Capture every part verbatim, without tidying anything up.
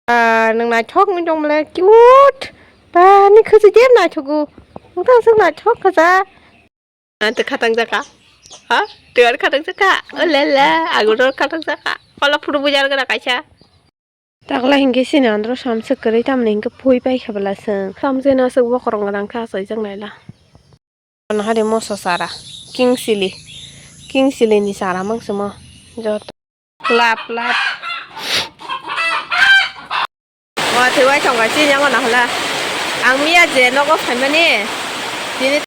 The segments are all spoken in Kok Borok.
Ah, nwng naithok wng tong bwle, cute. Ba, ni khwchai de naithogo. Nwng tang swk naithok khacha. Ah, twi khatang jaka. Ha? Twi ar khatang jaka. Oh la la, agur ar khatang jaka. Kola phuru bujar gara kaisa. Takla hinkhe chini andro samswk kwrwi tamni hinkhe phui paikha bwla chwng. Tamjena aswk bokhorok gwnang khe achaijak naila. Ano hari moso chara. King chili. King chili ni chara mangsi mo. Joto. Lap, lap. Watwi waithong kaisa yang nahla. Ang miya je nogo phaimani. Tini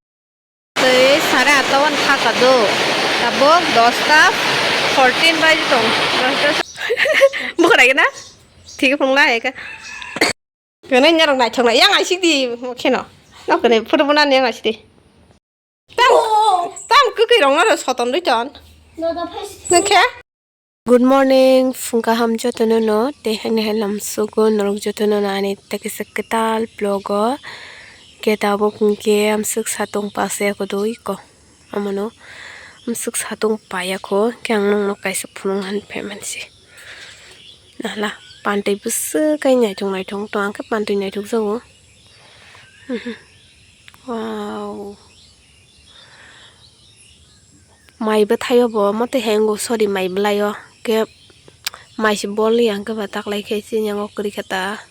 twi sare atta wan thaka do. Tabuk dosta fourteen baji tong. Bukhra gina? Thik phung la eka. Kene nyarok naithok na yang aisik di kheno. Nok kene photo bona ni yang aisik di. Tam, tam kwkwi rong no soton rwi ton. Nokhe? Good morning, phung kaham jotono no, tei haino hai lamsugo norok jotono no ani tekisa kwtal vlog o. Khe tabuk hinkhe amswk satung pase kodo iko. Amono amswk satung paya kho, khe ang nokno kaisa phunuk han phai mansi. Nahla, pantwi bwswk kai naithok naithok tong, ang khe pantwi naithok jago. Mhm. Wow. Mai bwthaio bo, mote hai wngo, sorry, mai bwlaio. Khe mai se bol ya hwnkhe ba taklai khe chini yango kwrwi kha ta.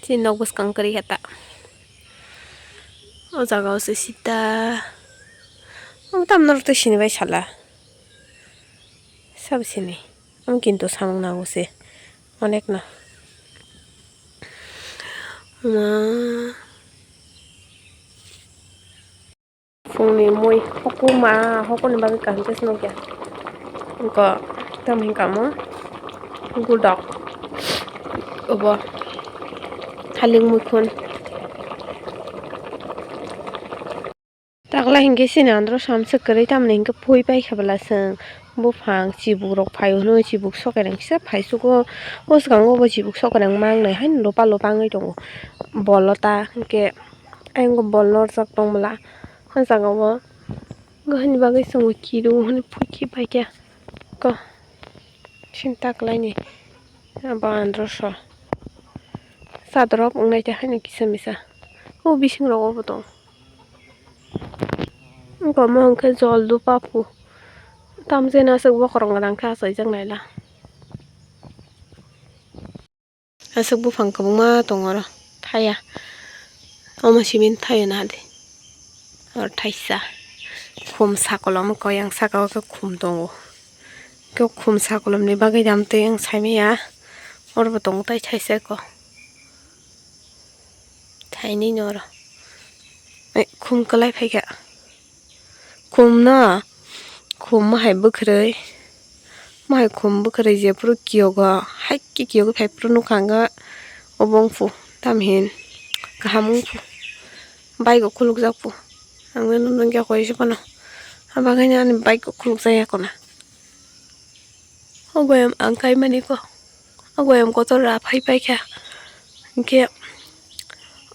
Chini nok bwskang kwrwi kha ta. O jaga o se sita. Omo tamo norok tei sini bai sala. Sabo sini. Omo kintu samung nango se. Onek no. Ma. Phungni mui hokuma, hokoni bagwi kaham khe se nukya. Wngkha, tamo hinkha omo gudok. Obo halik muikhun. Takla hinkhe chini andro samswk kwrwi tamni hinkhe phui paikha bwla chwng buphang chibukrok phaio hwnwi chibuk sokereng kisa phaichugo. O swkango bo chibuk sokereng mangnai haino lopa lopa wngwi tongo. Bolo ta hinkhe ayang bo bol norjak tong bwla. O jaga o. Wngkha hwnwi bagwi chwngbo kiru hwnwi phuikhe paikha. Ko sinta kwlaini abo androso. Chadorok wngnai tei haino kisa misa. O bising rogo bo tongo. Wngkha omo hwnkhe jol dupa phu. Tamjena aswk bokhorok gwnang khe achaijak naila. Aswk buphang kwbangma tongo oro thaya. Omo simi thaio naha di. Oro thaisa khum sakolom wngkha, yang saka o khe khum tongo. Khe khum sakolomni bagwi dam twi ang saimanya. Oro bo tongo tai thaisa eko. Thainwi no oro. Ai, khum kwlai phaikha. Khum no, khum mahai bwkhwrwi, mahai khum bwkhwrwi je phuru kiyogo, hai khe kiyogo phai phuru nukha ang obo wngphu, tamhin kaham wngphu, bike o khulukjakphu, ang nukya koi se phano, abagwi ani bike o khulukjak ya khuna. O goyam ang kaimani ko. O goyam kotor ra phai paikha. Hinkhe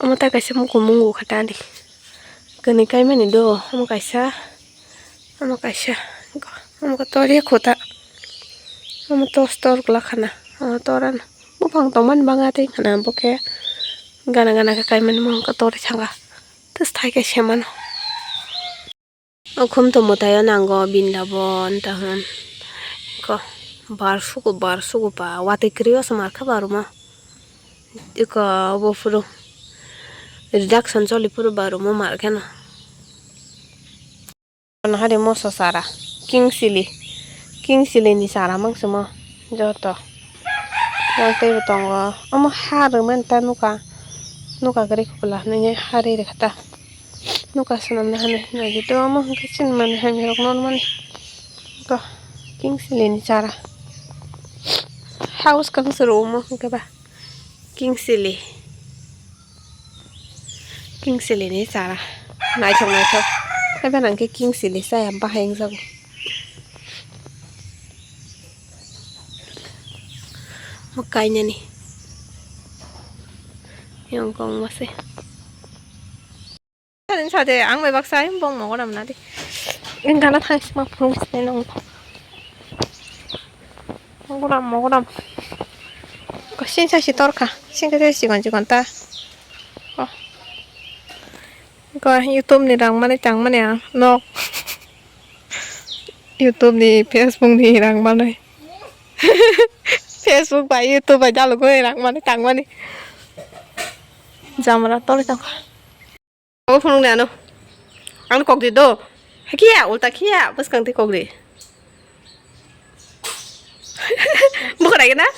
omo ta kaisa mukumungu khatani. Kwnwi kaimani do, omo kaisa, omo kaisa, omo kotor ya khuta. Omo tos tor gwlak khana, omo torano. Buphang tongmani banga tei khana bo khe gana gana khe kaimani mung kotor thanga. Tes thai khe semano. O khum to mwtaio nango bini labo wng ta hwn. Ko bar sugo, bar sugo ba watwi kwrwi o se mar kha bar omo. Iko obo phuru reduction choli phuru bar omo mar kheno. Ano hari moso chara, king chili, king chili ni chara mangsi mo joto. Yang teibo tongo. Omo ha rwmani ta nuka, nuka kwrwi kubula hinwi ha ri rwkha ta. Nuka swnamna hinwi naiwi tei omo hwnkhe chini manwi hamya rok normani. Ko king chili ni chara. House kang se rw omo hwnkhe ba king chili. King chili ni chara. Naithok naithok. Haiba nang khe king chili chaya bahai wngjago. Mo kainani. Yang kong mase. Sadin sade ang bai baksa bong mogo nam nadi. Engkana thang sima phung sini nong. Mogo nam, mogo nam. Singsa si torkha, singsa si chikon chikon ta. Oh. Ko YouTube ni rang mani tang mani ang nok. YouTube ni, Facebook ni rang mani. Facebook bai YouTube bai dalugwi rang mani tang mani. Jamra toli tang. Abo phunukni ano. Ano kok di do. Hakia, ulta kia, bwskang twi kok di. Bukhara gana?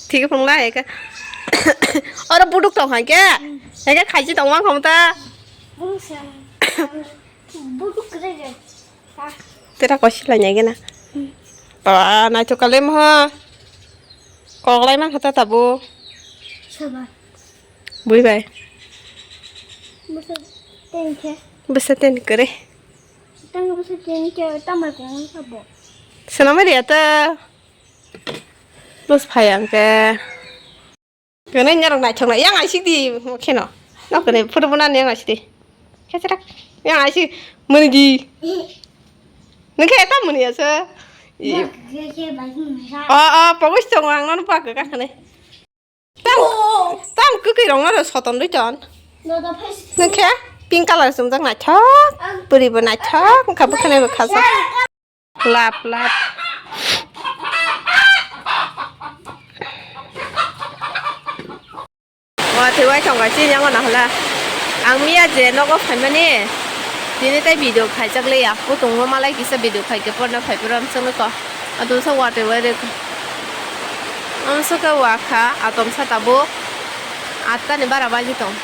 Thik phunukla eka. Oro buduk tong hai ke. Eka khaji tong mang khom ta. Bungsa. Buduk kre. Tera kosi la nyai gana. Hmm. Ba, nai to kalem ha. Kok lai mang khata tabo. Saba. Bui bai. Bwsa ten khe. Bwsa ten kore. Tang bwsa ten khe tamai kong sabo. Sana mari ata. Bus phai ang ke. Kene nyarok naithok na yang aisik di kheno. Nok kene photo bona yang aisik di. Khe chara. Yang aisik muni di. Nung khe eta muni asa. I- Bak khe khe bai hwn sa. O, o, pogos tongo ang nono bak khe kakhane. Tam, tam kwkwi rok no soton dui ton. Noda phai. Nung khe pink color chumjak naithok. Ang- Puri bo naithok, wngkha bwkhwnai bo khajak. Lap, lap. Watwi wai thong kaisa yang na hwla. Ang miya je nogo phaimani. Tini tai video khaijak liya. Kutung no malai kisa video khaikhe porno phai pura amsong ko. Atum sa watwi wai rek. Amsong ka wakha atom sa tabuk. Atta ni bara baji tong.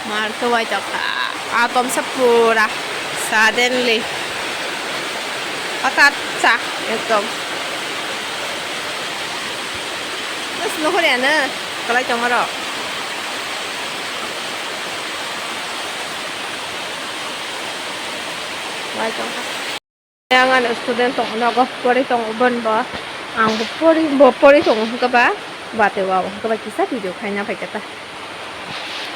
Mar khe waitokha. Atom sa pura suddenly. Hothat sa ekdom. Bas nuhur ya na. Kalai tong aro. Waitokha. Ang ano student tong nogo pori tong bon bo ang bo pori bo pori tong hwnkhe ba bate wa hwnkhe ba kisa video khaina phaikha ta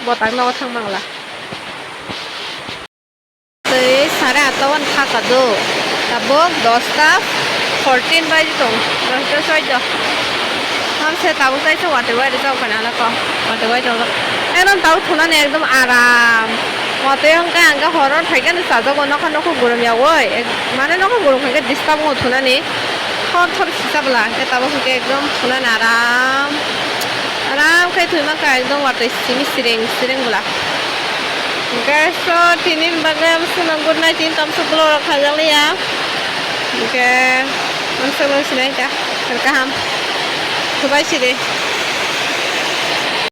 botang nogo thang mangla. Tei sare atta wan thaka do tabuk dosta fourteen baji tong dosta soido. Hamse tabuk tai se watwi wai rijak bana lako watwi wai tongo. Ekdom tabuk thunani ekdom aram. Watwi hwnkhe ang khe horor phaikhe no chajago nokha nokha gurum yawoi. Ek- mane nokha gurum khaikhe disturb wngo thunani. Thor thor sisa bwla hwnkhe tabuk hwnkhe ekdom thunani aram. Aram khe thwi mankha ekdom watwi simi sireng sireng bwla. Hwnkhe so tini ni bagwi amswkno good night tini tamswk vlog rok khaijak liya. Hwnkhe amswkno sinai ta kaham. Kwbai sidi.